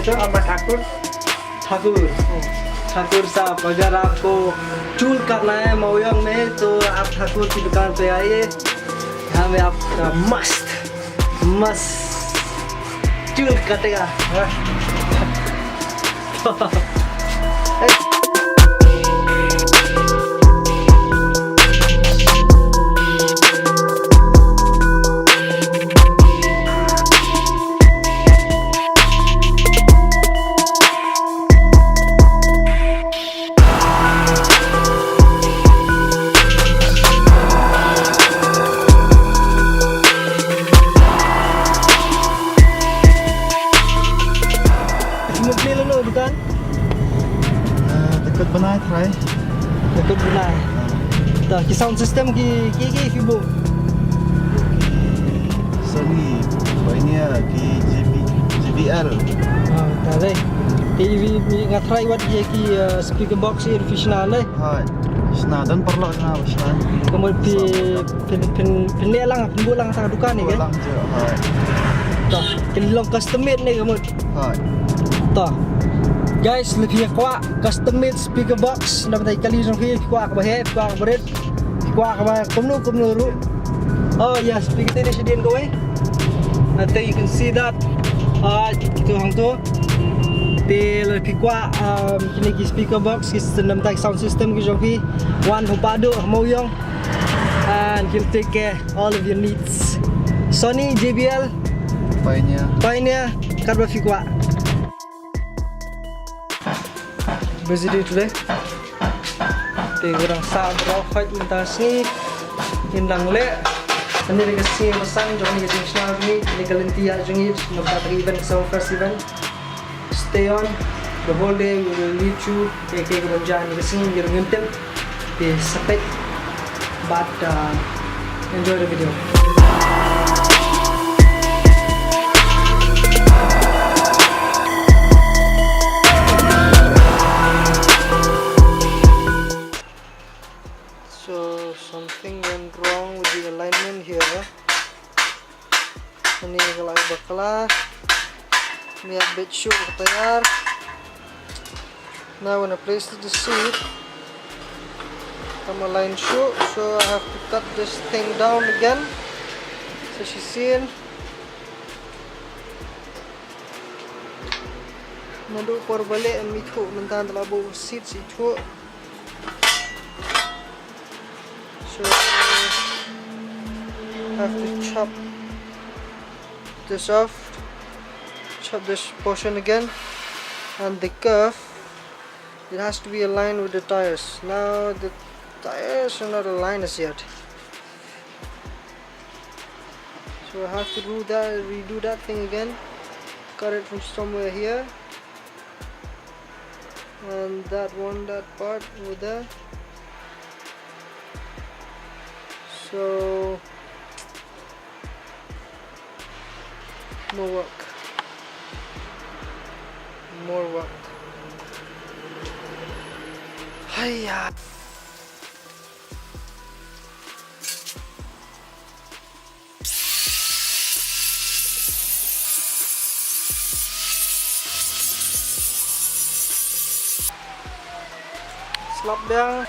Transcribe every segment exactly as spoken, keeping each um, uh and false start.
ठाकुर। ठाकुर। ठाकुर साहब, अगर आपको चूल काटना है मऊयंग में, तो आप ठाकुर की दुकान पे आइए। यहाँ में आपका मस्त, मस्त चूल कटेगा। Ki mut lei lano dukan? Ah, takut bnai trai. Takut bnai. Ah. Ta ki sound system ki ki ki ki bu. Sony, Pioneer, ki J B, J B L. Ah, ta lei. Ki vi nga trai wat ye ki, uh, speaker box i professional lei. Hai. Shna don parlok na shna. Ka mut phi phin phin phin leh lang phin buh lang ta dukan ni ke. Lang je. Hai. Ta ki long custom made ne ka mut. Hai. Ta. Guys, lei phi kwah custom made speaker box na batai kali jong phi, phi kwah kaba heh, phi kwah kaba rit, phi kwah kaba kumno kumno ruh. Oh yes, phi kite ne shadien kawei. I think you can see that. Ah, kitu hangtu. Te lei phi kwah, um, kine ki speaker box, ki system, na batai sound system ki jong phi. Wan ha Padu, ha Mawïong. And he'll take care all of your needs. Sony, J B L, Pioneer. Pioneer, katba phi kwah. Busy day today. Te ngi dang sah baroh khoit mynta sngi. Ngin dang leh. Kane ka sngi ba san jong kane ka jingshna jong ngi, kane ka lynti ïaid jong ngi, na ka bynta ka event, Summer Fest event. Stay on the whole day, we will lead you. Te kaei kaban jia ha kane ka sngi ngim tip. Te sa peit bad, uh, enjoy the video. So something went wrong with the alignment here. Ani ka la bakla. Mia bit shuh ka tayar. Now when I place the seat, I'm aligned shuh, so I have to cut this thing down again. So she's seeing. Naduh por balei em ithuh mynta, la buh seat ithuh. So I have to chop this off, chop this portion again, and the curve, it has to be aligned with the tires. Now the tires are not aligned as yet. So I have to do that, redo that thing again. Cut it from somewhere here. And that one, that part over there. So, more work. More work. Hiya. Slap biang,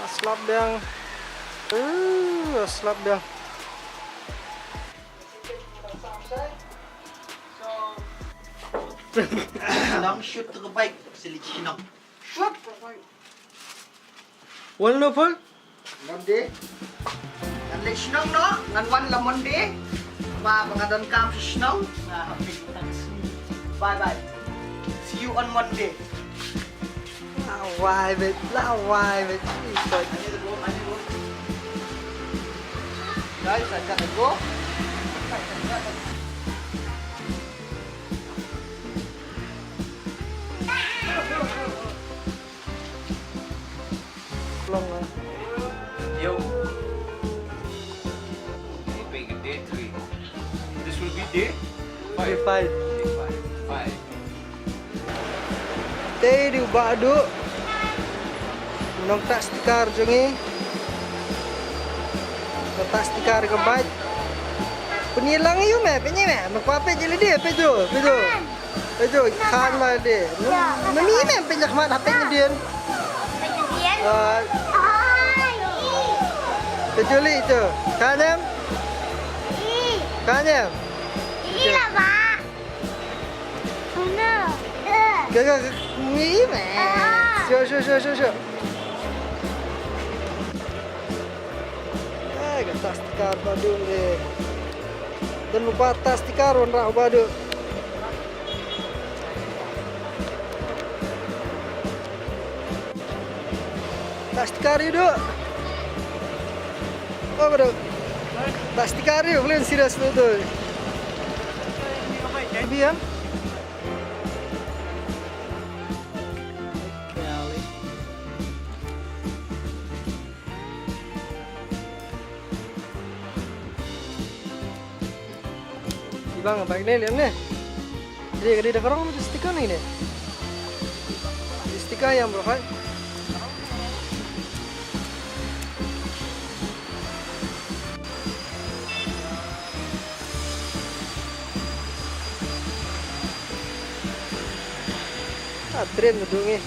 slap biang. Uh, slap biang. Long shoot to the bike, silly chinong. Shoot. Wan no pun? Monday. Ngan leit shnong noh, ngan wan la Monday. Ba, ba nga donkam sha shnong. Nga hapdeng tang sngi. Bye bye. See you on Monday. La wai bet, la wai bet. Ani the go, ani the go. Guys, I gotta go. Long, eh? Yo. Ini pergi day three. This will be day five. Day five. Day five. Five. Te dei u Bah Duh. U nongtah sticker jong ngi. Nongtah sticker ka bike. Pynïalang ïa u me, pynïalang me. Me kwah peit ïa lade, peit tu, peit tu. Ito, khan ma de. Nami me pynjak mat hapeng dien. Pynjak dien. Ah. Ai. Ito li ito. Khan em? I. Khan em? I la ba. Una. Ke ke ke ni me. Ah. Sio sio sio sio sio. Eh, ka tas tikar ba dun de. Dan lupa tas tikar wan rah ba dun. Plastikar ïa u. Oh, bro. Plastikar ïa u, kalian serius tu tu. Biang. Ibang bike ne liam ne. Dia kadi dah kerong tu stiker ni ne. Stiker yang berapa? Ah, train tu ni.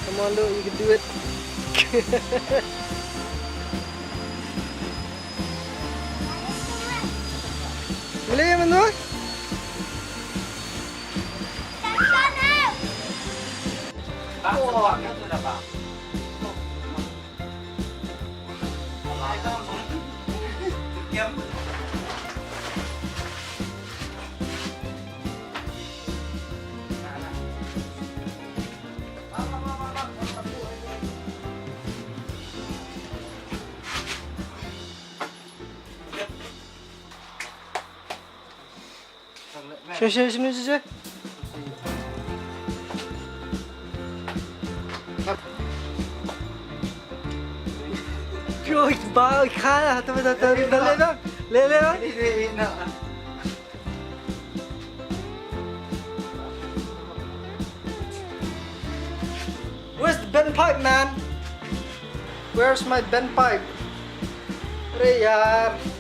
Come on, look, you can do it. Boleh, Manu? Sure, sure, sure, sure. Yo, ba, kha, ta, ta, ta, ta, le, le, le, le. Where's the bendpipe, man? Where's my bendpipe? अरे यार।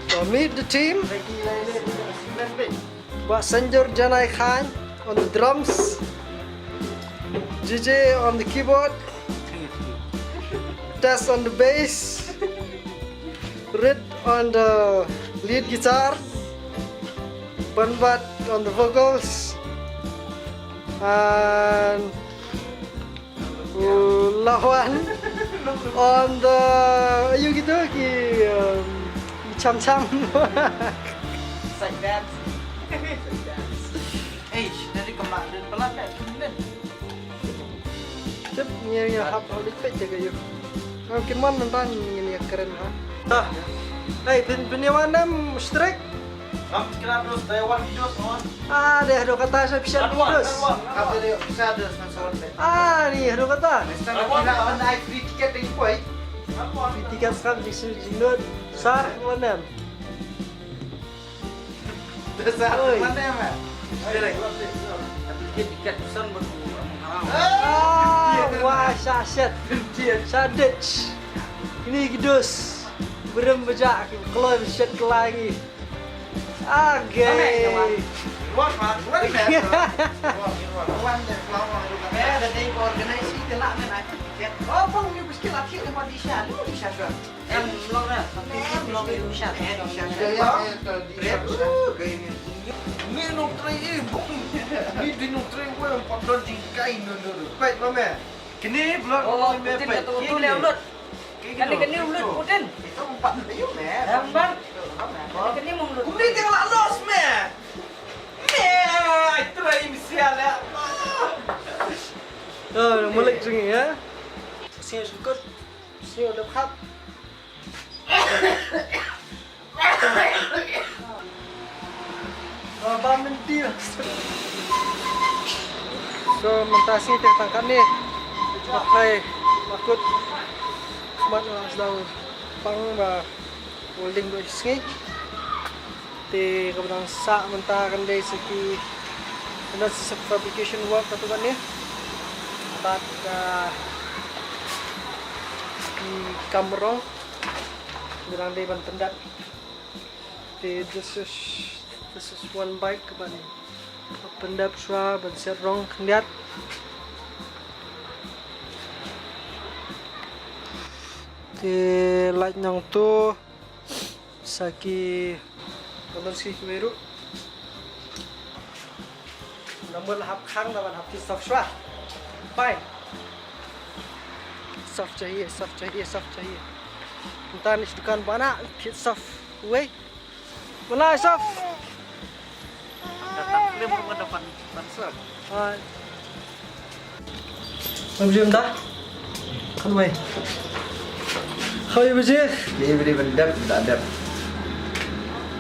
So meet the team. Bah Sanjur Janai Khan on the drums. J J on the keyboard. Test on the bass. Rit on the lead guitar. Banbat on the vocals. And Lawan on the, ayu gitu ki, um, cham cham. Side dance. Side dance. Hey, dari kemak dan pelak kan? Tip, ngi ngi hap holi pet jaga yu. Ngam kin wan nang tang ngin ïa kren ha. Ah. Hey, pyn pyn ïa wan em strike. Ngam kena terus daya wan videos no. Ah, deh do kata sa pisa videos. Kata dia pisa ada sponsor. Ah, ni do kata. Next time kena mana free ticket ding koi. Free ticket kan di sini jingdut. Sar wan em. Dasar. Oi. Mana, Mat? Ada lagi. Tapi dia tiket pesan baru orang haram. Ah, wah, syaset. Syadet. Ini kidus. Berem bejak, keluar syaset lagi. Agai. Luar, Mat. Luar, Mat. Luar, luar. Luar, deh, luar, luar. Eh, ada dei organize sih, telak, men, aku tiket. Oh, bang, ni biskit lagi, tempat di sana, di sana. Em, long na. Em, long na, Lucia. Em, Lucia. Em, Lucia. Ni nongtrei, eh, bong. Ni di nongtrei, wei, em pat don jingkai, no, no, no. Peit ma me. Kini blok. Oh, me peit. Kini tu le ulut. Kini, kini ulut, Putin. Itu empat, ayo, me. Em, bang. Kini mong ulut. Kini tengah los, me. Me, ai, trei mesial, eh. Oh, mulai jing ya. Sini jengkut. Sini udah khap. Ba mynti. So mynta sngi te tang katne. Hai, makut. Mat la sdang pang ba welding ba sngi. Te kaba dang sah mynta kan dei sa ki, kan dei sa fabrication work katto katne. Bad, ah, ki kam rong. Kaba dang dei ban pyndep. Te this is, this is one bike ban pyndep shuwa ban set rong khyndiat. Te lait nangto sa ki, nangto sa ki kiwei ruh. Namar la hap khang, namar hap ki soft shuwa. Fine. Soft chahiye, soft chahiye, soft chahiye. Mynta ni dukan bana ki soft. Wei. Mana soft? Datang film pun ada pan pan soft. Hai. Apa jam dah? Kan wei. Khawi baje? Ni beri bendap, tak ada.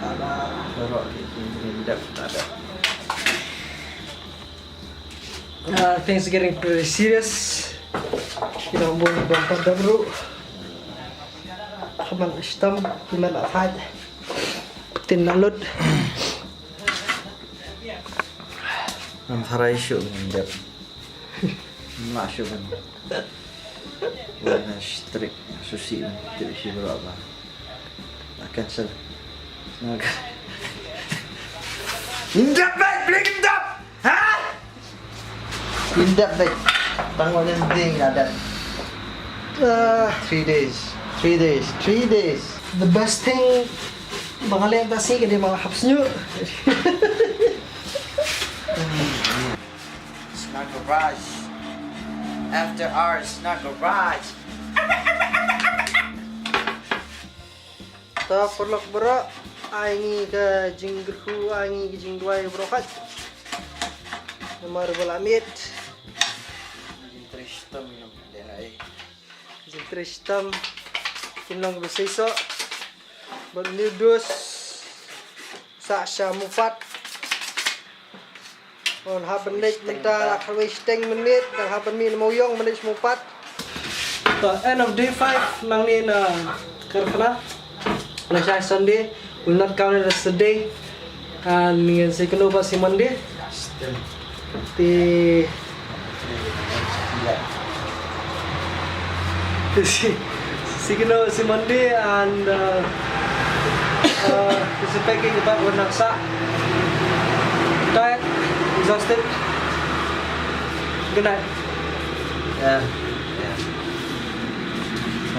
Ada. Sorok ni beri bendap, tak ada. Uh, things are getting pretty serious. Kita buat bumper dah bro. Kaman stem, kita nak fight. Tin na lut. Ngam tharai shuh ban dep. Ngam lah shuh ban. Wan strict susi ban tip shi bro ba. Lah cancel. Ngam dep bad, beli dep. Ha? Indap bad. Tang wan ding adat. Ah, three days. Three days. Three days. The best thing ba nga leh mynta sngi ka dei ba nga hap sñiuh. Snack Garage. After hours, Snack Garage. Ta paralok baroh, ai ngi ka jingkyrkhu, ai ngi ka jingduwai baroh kat. Namar ba la miet. Jingtrei shitom ïa ngi, dei na ei. Jingtrei shitom. Kin long ba seisoh. Bad new dos. Sa sha Mupat. Ngan hap ban leit mynta la khatwei shiteng minit, ngan hap ban mih na Mawïong ban leit sha Mupat. To, end of day five nangne na karkhana. Lashai Sunday, will not count it as a day. And ngin sa ïakynduh pat shi Monday. Te Shi, shi kynduh shi Monday and, uh, uh, shi packing pat wan nang sah. Tired, exhausted. Good night. Yeah, yeah.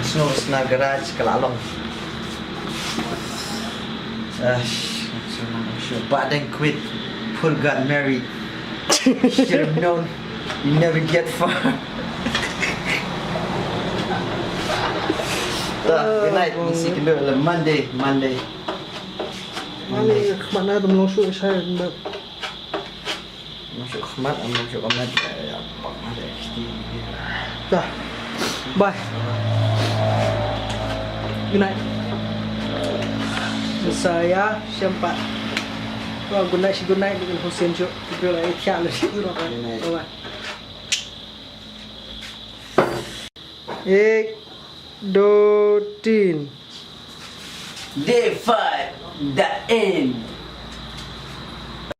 Masno sna garage ka la long. Ash, so, so, but then quit. Paul got married. Should have known. You never get far. Ta, good night. Ngi sa ïakynduh la Monday, Monday. Monday, khmat na dum long shuh shai, but Masuk khmat, masuk khmat. Ya, ya, bang ada H D. Dah. Bye. Good night. Saya sempat. Oh, good night, good night dengan Hussein Syuk. Kita lah, eh, tiap lah, eh, tiap lah. Good night. Bye-bye. Ek, do, tin. Day five, the end.